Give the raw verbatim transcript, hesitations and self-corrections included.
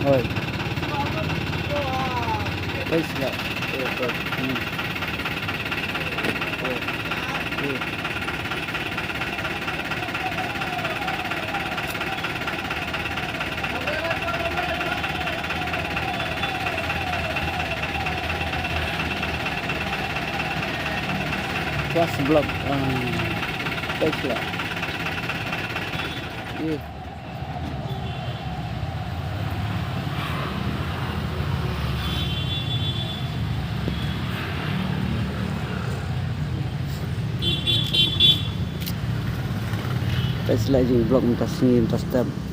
Oi. Peit sha. Eh, eh, hmm. Eh, eh. First block, um, peit sha. Eh. Peit sha la jingblock mynta sngi mynta step.